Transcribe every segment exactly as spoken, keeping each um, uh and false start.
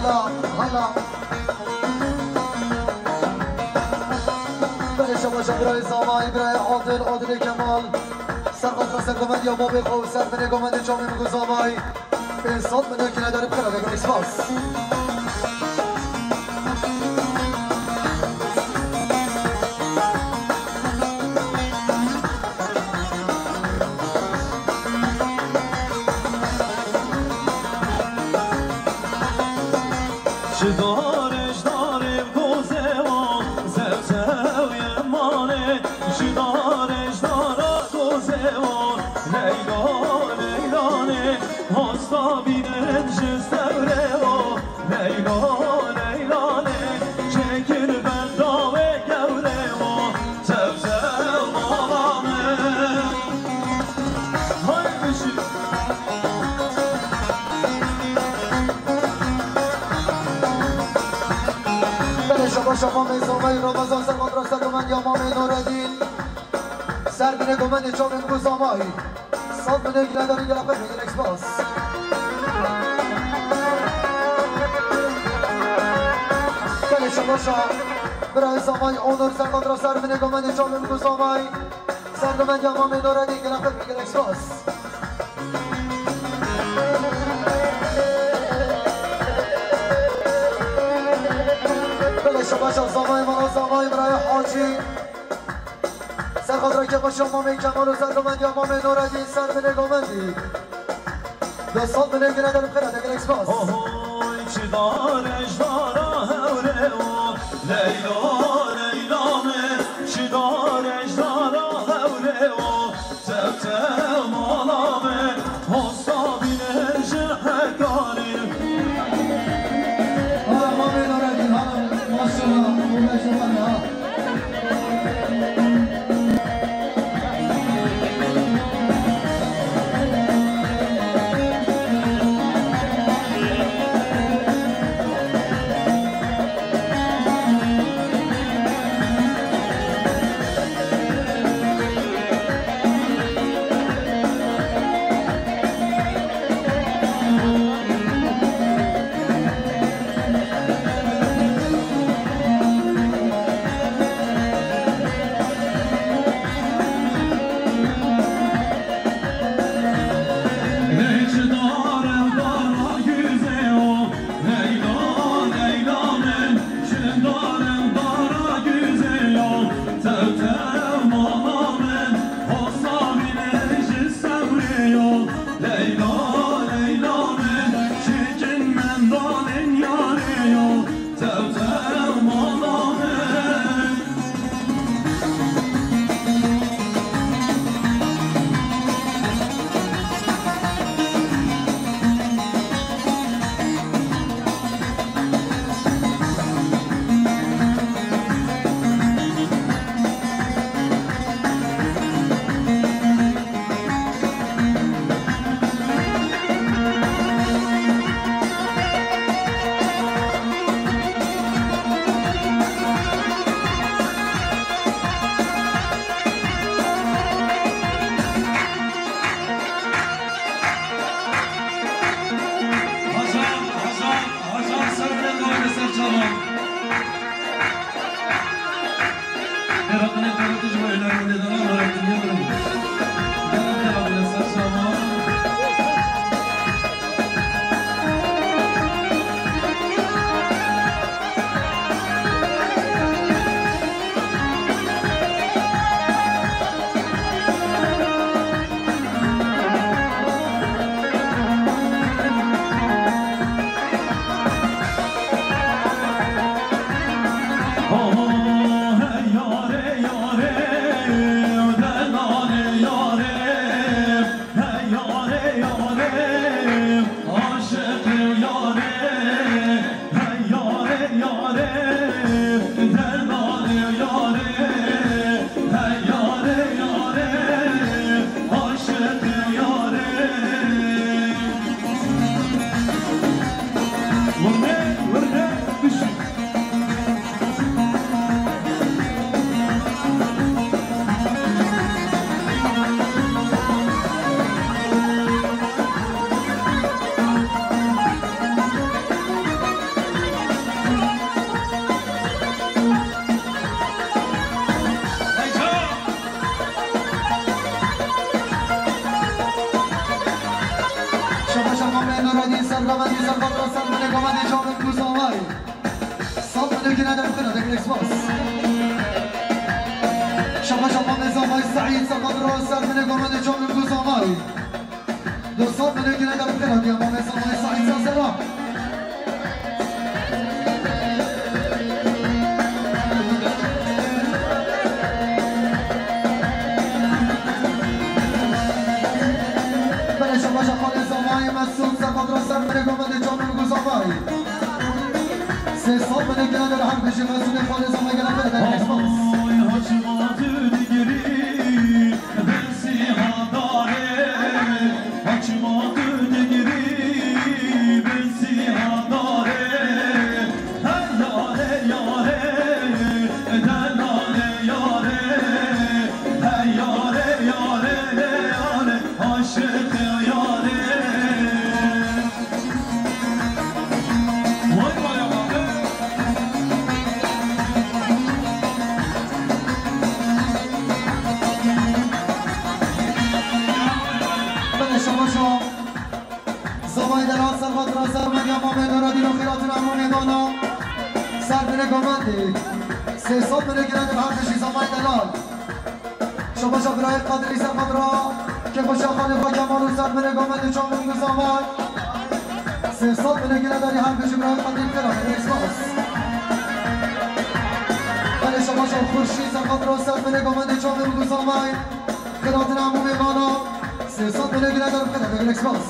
Hala, hala. Belê şabaşa birayê Zavayî, birayê Adil, Adilê Kemal. Serqatra sergomendiya babê xwe û servinê gomendê çavê min ku Zavayî. Pênc sed milyon kine derib xira vegirê spas. Ji darê ji darê gozê wan, zewzewê mane. Ji darê ji dara gozê wan, Leyla, Leyla lê. Hasta bînin ji stewrê wan, Leyla, Leyla lê. Çêkin benda wê gewrê wan, zewzew mala min. Hay bijî. Belê şabaşa Mamê Zavayî, Ramazan Servan, rasta gomend ya Mamê Nureddin. Servinê gomendê çavê min ku Zavayî. Sed milyon kine derib xira vegirê spas. Belê şabaşa birayê Zavayî, Onur Servan, rasta servinê gomendê çavê min ku Zavayî. Sergomendiya Mamê Nureddin, gelek xweş be, gelek spas. Belê şabaşa Zavayê mala Zavayî, birayê Hacî. Serxatira Kemal Şah, Mamê Kemal û sergomendiya Mamê Nureddin, servinê gomendî. Dest sağ olun, gelek gelek spas. Ohoy, çi dare ji dara hewrê o, Leyla, Leyla min, çi dare ji dara hewrê o, tev tev mala min, hosta bînin ji hekarî. Hala Mamê Nureddin, hala maşallah, bu maşallah ya. Leyla, Leyla min, çikin mendanên yarê yo, tev tev mala min. Hacan, Hacan, Hacan ser ve kare ser çalan. Merakını tanıtıcı ve önermeni de lan öğrettim yavrum. Gel, gel, gel, sen sana. Hey yarê yarê, derdane yarê, hey yarê yarê, aşık yarê. Vurne, vurne, düşün. Ser binê gomendê çavên ku zavay. Sal binê gine der xira dek Xmas. Şaba şaba mê zavay Saîd, sal xatir ser binê gomendê çavên ku zavay. Dostlar, binê gine der xira diye, mame zavay Saîd, sal sera. Belê şaba şaba mê zavay Mesûd, sal xatir ser binê gomendê çavên ku zavay. Sê sal binê gele der her bijî Mesûdê xalê zama gele bide der Xmas. Ay, haçma tu digirî, ben sîha darê. Haçma tu digirî, ben sîha darê. Hey yare yare, delale yare. Hey yare yare, le yare, aşık yare. Vay vay aman be. Belê şaba şo. Zavayê delal ser xatir ser Meryem Amê Nura dîno xîratin emû mêdana. Ser binê gomendê. Sê sal binê gire de her bijî zavayê delal. Şaba şa birayê Qadirî ser xatira, kêfxweşiya xalê xwe Kemal û ser binê gomendê çavên ku zavay. Sê sal binê gine derî her bijî birayê Qadirî xêra, Xêra Xmas. Belê şaba şa Xurşîd ser xatira ser binê gomendê çavên ku zavay. Xêratina hemû mêvana. Sê sal binê gine derî xêra, Xêra Xmas.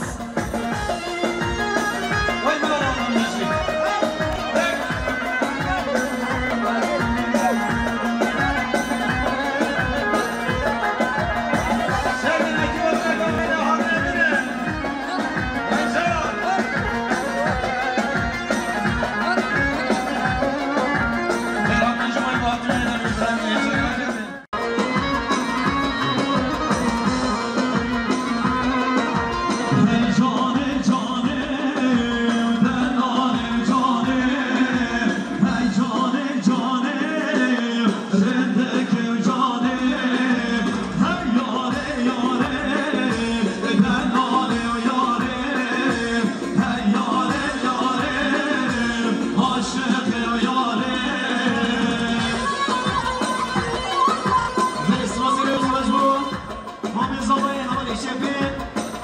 Mamê Zavayê hevalê şefê,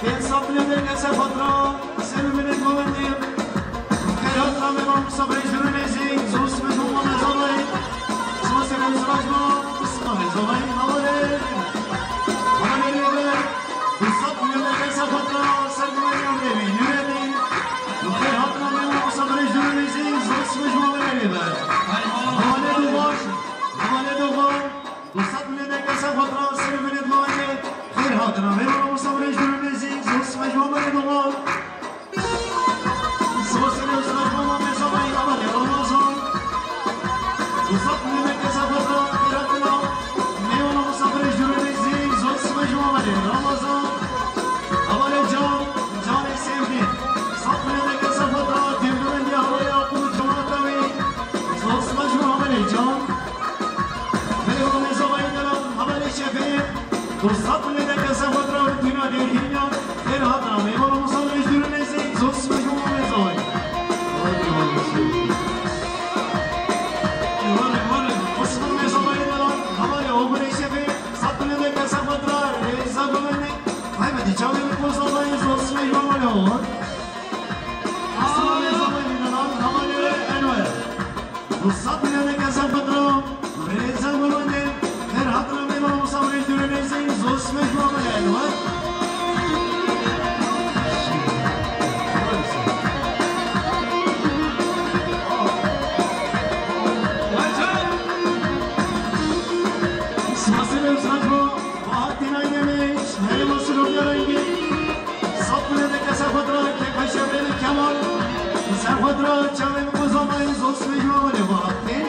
pênc sed milyon derine ser xatira, ser û binê govendê. Xêr hatina mêvan misafirê jûr û nêzîk, zor sibê ji bo Mamê Zavayê. Sima serê û sira ji bo Mamê Zavayê, hevalê. Hevalê rêber, du sed milyon derine ser xatira, ser û binê govendê, nûretî. Xêr hatina mêvan misafirê jûr û nêzîk, zor sibê ji bo Mamê rêber. Hevalê doxan, hevalê doxan. Du sed milyon derine ser xatira, ser û binê govendê. Xêr hatina mêvana misafirê jûr û nêzîk, zor sibê ji bo Mamê doxan. Sima serê û sira ji bo Mamê Zavayê, hevalê Ramazan. Du sed milyon derine ser xatira, xêr hatina mêvana misafirê jûr û nêzîk, zor sibê ji bo Mamê Ramazan. Hevalê Can, Canê Sêvdî. Sed milyon derine ser xatira, dîrgirendî hevalê Aqil û cemaeta wî. Zor sibê ji bo hevalê Can. Belê Mamê Zavayê delal, hevalê şefê, du sed milyon derine ser xatira wî tîna dêrhîna, xêr hatina mêvan û misafirê jûr û nêzîk, zor sibê ji bo Mamê Zavayê. Ware, ware, Osman Mamê Zavayê delal, hevalê Ogurê şefê, sed milyon derine ser xatira, rêza govendê, Mehmetî çavê min ku Zavayê, zor sibê ji bo Mamê Ogur. Osman Mamê Zavayê delal, hevalê Enwer. Du sed milyon derine ser xatira, rêza govendê, xêr hatina mêvan û misafirê jûr û nêzîk, zor sibê ji bo Mamê Enwer. Sima serê û sira ji bo Bahattin Aydemir, herêma Silopya Rengîn. Sed milyon derine ser xatira, kêfxweşiya birê Kemal. Ser xatira çavê min ku Zavayê, zor sibê ji bo hevalê Bahattin.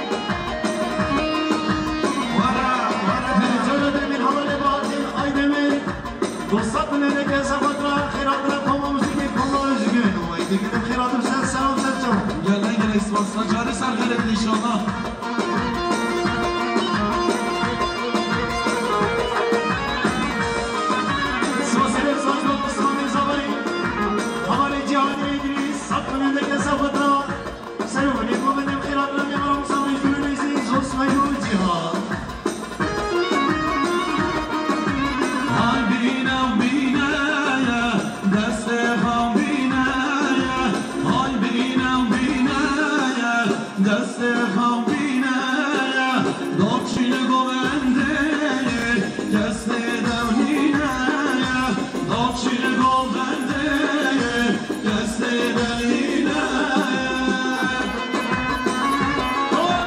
Were, were. Cewla Demîr, hevalê Bahattin Aydemir. Du sed milyon derine ser xatira, xêr hatina koma muzîkê, koma Özgün. Wey, digirî xêr hatin ser, selam ser çawa. Gelek, gelek spas. Carê ser xêrê bidî înşallah. Sima serê û sira ji bo Osmanê Zavayê. Hevalê Cîhanê Îdrîs, sed milyon Destê xewbîne ye, dawçî li govendê ye, destê dewnîne ye, dawçî li govendê ye, destê dewnîne ye. Oh!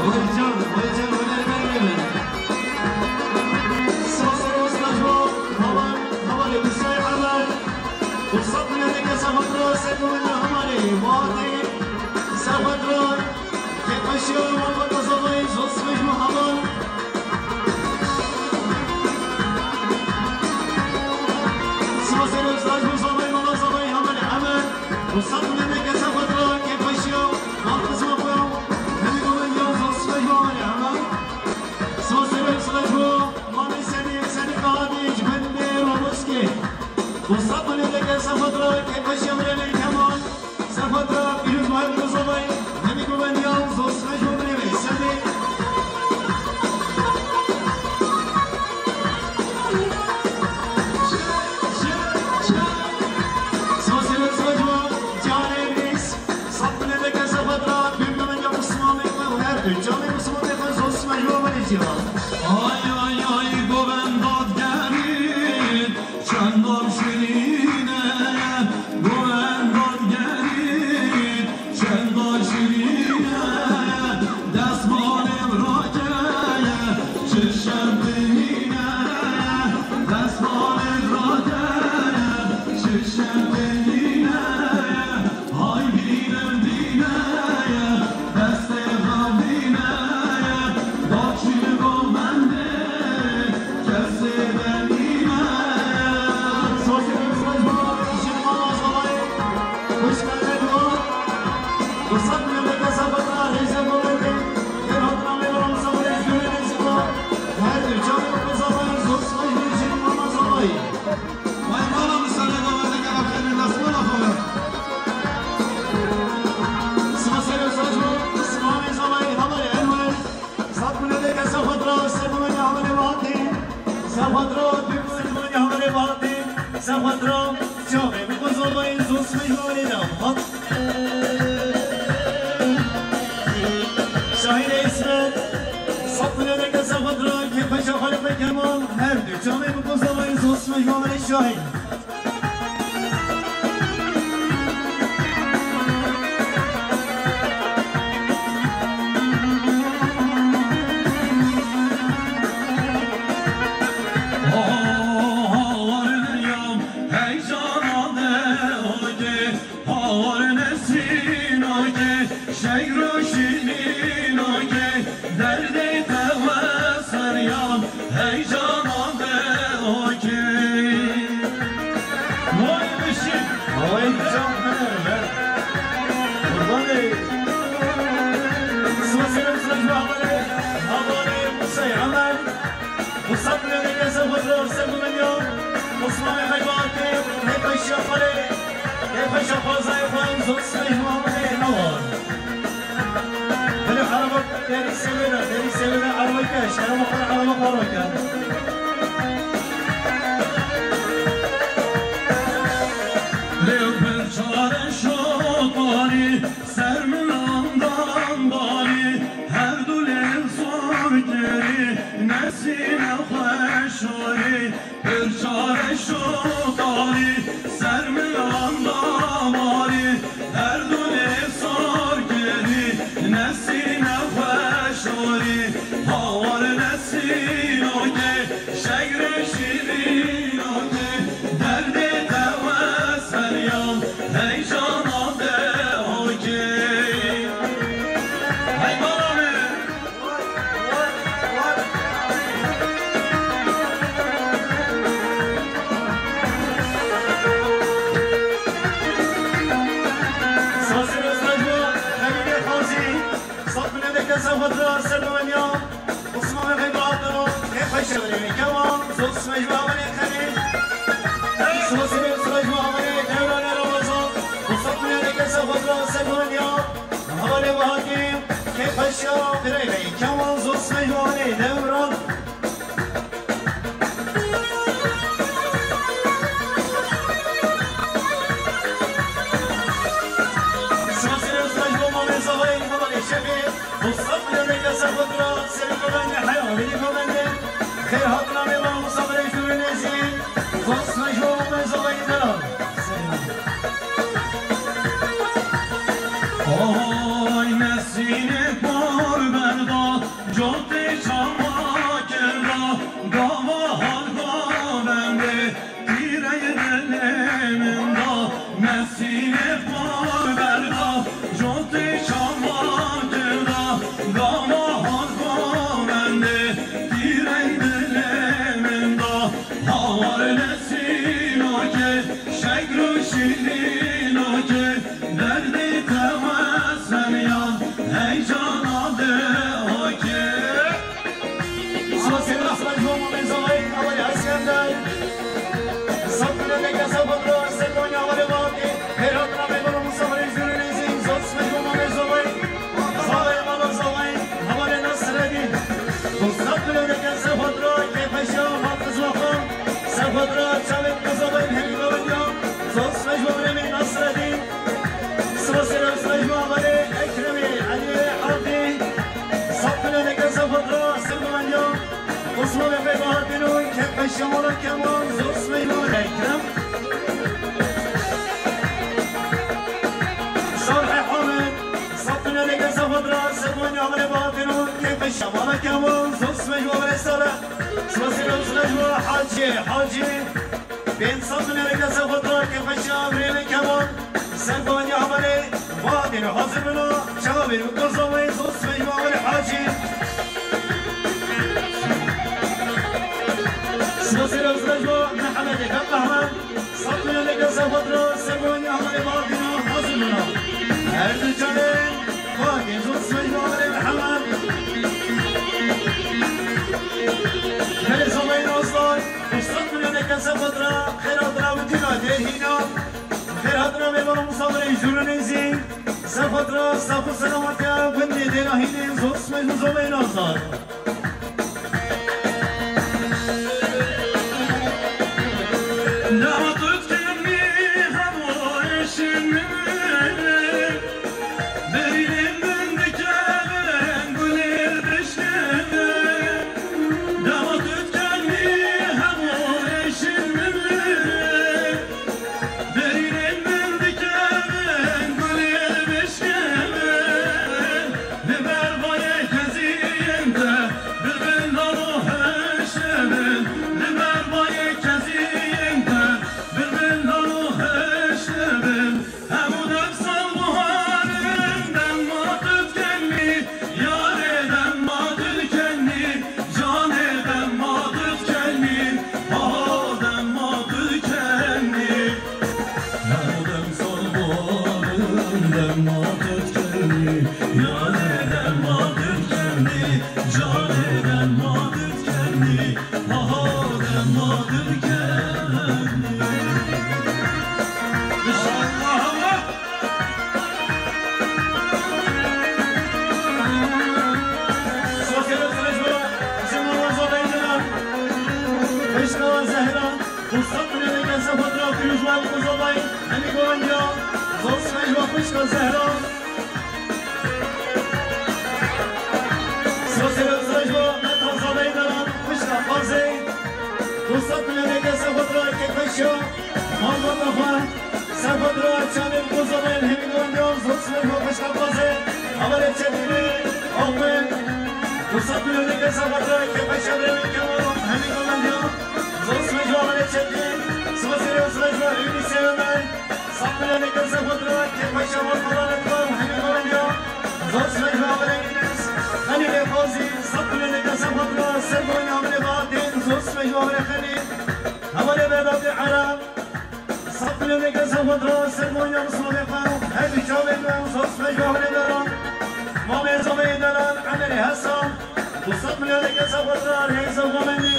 Hocam, hocam, öyle demeyelim. Sosya Ustacı, tamam, tamam, Hüseyin Ömer. Fırsat bile de kese kontrol, sen bu ne hamari, muhabbeti, sen kontrol. Kêfxweşiya wan weke zavayî zû sibê ji bo heman. Siba serê Ustacî bo zavayî, mala zavayî Hemalê Emed. Û sed milleteke ser xwe dira kêfxweşiya wan xizma xwe ya. Hemî gomendiyan zû sibê ji bo Hemalê Emed. Siba serê Ustacî bo malê Sedî, Sedî Qadî ji gundê Roboskê. Û sed milleteke ser xwe dira kêfxweşiya birêvê Kemal. Ser xwe dira pîroz Mahir Kozovay, hemî gomendiyan zû sibê ji bo birêvê Sedê. Sosê sibê ji bo Canê Bîs, sed milleteke ser xwe dira pîr gomendiya Mislimanê xwe û her du çavê Mislimanê xwe zû sibê ji bo Malêzya. Ay, ay, ay, govenda digerî. Çenda şirîn e, govenda digerî, çenda şirîn e, destmalê rake, çi şev bimîne, destmalê rake, çi şev bimîne. Hay bînim dîne ye, destê xwe dîne ye, daçî li govendê, kesê de nîne ye. Sosê Mesaj Baba, Şirvan Azalayê, hoş geldin. Fırsat bile de kese bakma, reyze govendê, gel hatırına ver, olsa bu reyz göre reyzi var. Her bir canlı kıza var, zor sıkıntı, Şirvan Azalayê. Vay mala min sere govende gela xêrê destmala xwe. Sima serê saco, sima mê zavayê hamarê Enwer. Sat milleteke ser xwe dira, ser govendê hamarê Bahatî. Ser xwe dira, dû ser govendê hamarê Bahatî. Ser xwe dira, çavê min xwe zavayê zû sibê ji hamarê de. Hat. Şahînê Îsmet, sat milleteke ser xwe dira, kêfxweşa xwe li pê Kemal, her du çavê min xwe zavayê zû sibê ji hamarê Şahîn. Hawar nesînokê, şegro şîrînokê, derdê te weseriyan, heyjana te okê. Vay bişî. Vay can ver, ver. Qurbanê. Sosê sirc babanê, babanê Musey Emel. Musab bile de kese xwe zor se bimenya. Osmanê xeybatê, ne peşiya xwe lê, ne peşa xwezayê xwe zor se ji wan bê ne war. Hele araba derî sevêre, derî sevêre araba ke, şeraba xwe araba xwe araba ke. Lê bir çare şotarî, ser min andan barî, her du lê zor kirî, nesîne xwe şorî. Pir çare şo talî, ser min anda marî, her du lê sar kirî, nesîne xwe şorî. Hawar nesînokê, şegrê şîrînokê, derdê te weseriyan, heyjana te okê. Hey bala min! Sazê Rêzdar ji bo Xelîlê Xazî, sed milleteke ser xwe dira ser deweniya. Osmanê Xeybatino, kê xweş e birê min kewan, zor sibê ji bo awenê Xelîl. Sazê Rêzdar ji bo awenê Dewranê Ramazan, sed milleteke ser xwe dira ser deweniya. Hevalê Bahatî, kêfxweşiya birêvê kewan zû sibê ji wan ê Dewran. Sazê Rêzdar ji bo Mamê Zavayê, hevalê Şefî, Sed milyon eke ser xwe dira, serî govendê, heya, vêdî govendê. Xêr hatina mêvan, misafirê jûrê nêzî. Zor sime ji bo me zavayî dera. Ay nesînê par berda, cotê çawa kirda, gava hal govendê. Tîreyê dilê min da, nesînê xwe berda, jotê çawa kirda, gama hal xwe mendê. Tîreyê dilê min da, hawar nesînokê, şekr û şîrînokê, derdê te wes hemiya, heycana dê okê. Sima sêra sima ji bo Mamê Zavayî, Avalê Eskender. Sed milyon eke ser xwe dira, ser Konya Avalê Bahatî. Xêr hatina mêvan û misafirê jûrê nêzî. Zor sima ji bo Mamê Zavayî. Zavayê mala Zavayî, Avalê Nasredîn. Du sed milyon eke ser xwe dira, kêfeşiya, ma qizma xwe. Ser xwe dira, çavê qizma Zavayî, hemî govendî ya. Zor sima ji bo Birêmê Nasredîn. Sima sêra sima ji bo Avalê Ekremê, Eliyê Erdî. Sed milyon eke ser xwe dira, ser govendî ya. Osmanê Bey Bahatîn û kêfeşiya mala Kemal, zor sima ji bo Ekrem. Şarhê Hamid, sed milyon eke ser xwe dira, ser govendî ya Avalê Bahatîn û kêfeşiya mala Kemal, zor sima ji bo Avalê Sare. Sima sêra sima ji bo Hacî, Hacî. Pênc sed milyon eke ser xwe dira, kêfeşiya Birêmê Kemal. Ser govendî Avalê Bahatîn û hazir bino, çavê û qizomê, zor sima ji bo Avalê Hacî. Sima sêra sima ji bo Mehemedê Bek Mehmed. Sed milyon eke ser xwe dira, ser govendî Avalê Bahatîn û hazir bino. Her du çavê Bahatîn, zor sima ji bo Avalê Mehemed. Belê Zavayî Nasredîn. Sed milyon eke ser xwe dira, xêr hatina witîna dê hîna. Xêr hatina mêvan û misafirê jûrê nêzî. Ser xwe dira, sax û selametiya gundê dê nahînê, zor sima ji bo Zavayî Nasredîn. Dema tu dikenî hemû êşên min. Beynê min dikevin gulê bişkevin. Dema tu dikenî hemû êşên min. Beynê min dikevin gulê bişkevin. Li ber bayê keziyên te bilbil nano hiştibin. Li ber bayê keziyên te bilbil nano hiştibin. Hemû dem sal buharin, dema tu dikenî, yarê dema tu dikenî, canê dema tu dikenî, ha dema tu dikenî. Hemû dem sal buharin, dema tu dikenî, yarê dema tu dikenî, canê dema tu dikenî. Aha, dema tu dikenî. Maşallah, Allah. Sosyal Özgürlüğü, Cemal Hoca Beyler, Kışla Zehra, Mustafa Beyler, Sefa Drak, Yusuf Mustafa Bey, Hemi Gonca, Zor Seyva, Kışla Zehra. Sosyal Özgürlüğü, Meta Zahra, Kışla Fazil. Du sed milyon eke ser xwe dira kêfeşiya malbata xwe. Ser xwe dira çavên qûzabên hemî goncan, zor sima ji bo xwişka Fazê, Avalê Çetînî, Oqê. Du sed milyon eke ser xwe dira kêfeşiya birêvên Kemal, hemî goncan, zor sima ji bo Avalê Çetînî, sima sêrê û sima ji bo Ewînî Sêwemel. Sed milyon eke ser xwe dira kêfeşiya malbata xwe, hemî goncan, zor sima ji bo Avalê Yunus, Xelîlê Fazî. Sed milyon eke ser xwe dira ser goncan Avalê Bahatîn, zor sima ji bo Avalê Xelîl. Hevalê Vedatê Ereb, sed milyon eke ser xwe dira ser gonca Misafê xwe, her du çavên me, zor sima ji bo Avalê Deran. Mamê Zavê Deran, Emerê Hesan, du sed milyon eke ser xwe dira, Rêza Xwemendî,